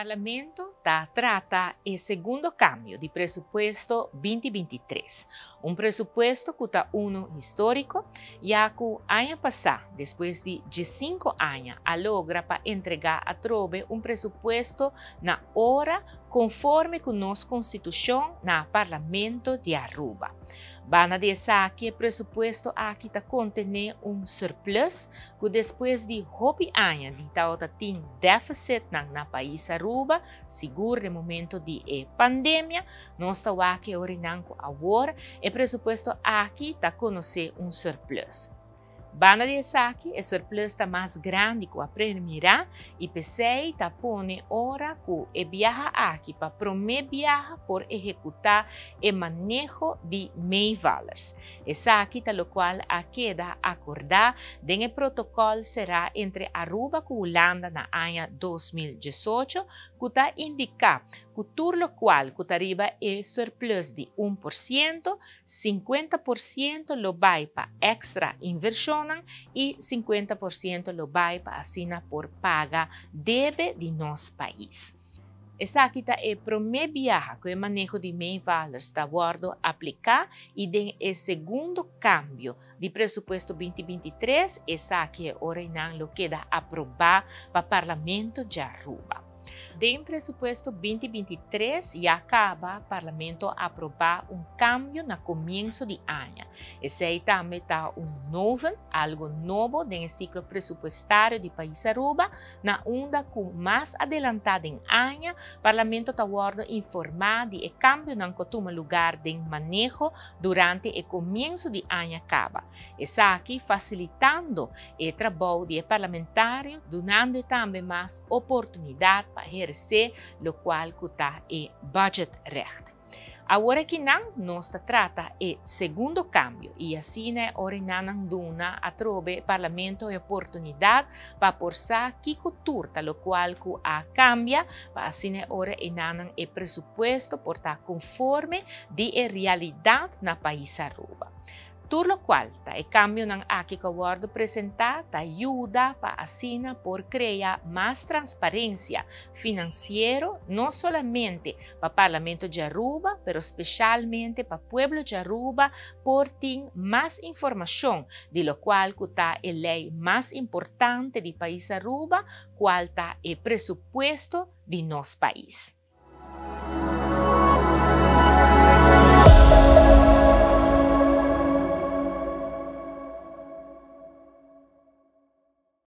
Parlamento ta trata e segundo cambio di presupuesto 2023. Un presupuesto cu ta uno historico, ya cu aña pasa, despues di 5 aña, a logra pa entrega atrobe un presupuesto na ora conforme cu nos Constitucion na Parlamento di Aruba. Banda di esaki, e presupuesto aki ta contene un surplus cu despues di hopi aña di tin deficit na pais Aruba, sigur den momento di e pandemia, nos ta wak cu awor e presupuesto aki ta conoce un surplus. Banda di esaki, e surplus ta mas grandi cu a premira y p'esey ta pone ora cu e biaha aki pa prome biaha por ehecuta e maneho di meevallers. Esaki ta locual a keda acorda den e protocol sera entre Aruba cu Hulanda na aña 2018, cu ta indica cu tur locual cu ta riba e surplus di 1%, 50% lo bay pa extra inversion y 50% lo bay pa asina por paga debe di nos pais. Esaki ta e prome biaha cu e maneho di meevallers ta wordo aplica y den e segundo cambio di presupuesto 2023, esaki ora nan lo keda aproba pa Parlamento di Aruba. Den presupuesto 2023 ya caba Parlamento a aproba un cambio na comienso di aña. Esey tambe ta un nobo, algo nobo den ciclo presupuestario di pais Aruba, na unda cu mas adelanta den aña, Parlamento ta wordo informa di e cambionan cu tuma lugar den maneho durante e comienso di aña caba. Esaki facilitando e trabou di parlamentario, dunando tambe mas oportunidad pa eherce locual ta e budgetrecht. Awor aki nos ta trata e segundo cambio y asina ora nan duna atrobe Parlamento e oportunidad pa por sa kico tur ta locual cu a cambia pa asina ora nan e presupuesto por ta conforme di e realidad na pais Aruba. Tur locual ta e cambionan aki cu a wordo presenta ta yuda pa asina por crea mas transparencia financiero, no solamente pa Parlamento di Aruba, pero specialmente pa pueblo di Aruba por tin mas informacion di locual ta e ley mas importante di pais Aruba, cual ta e presupuesto di nos pais.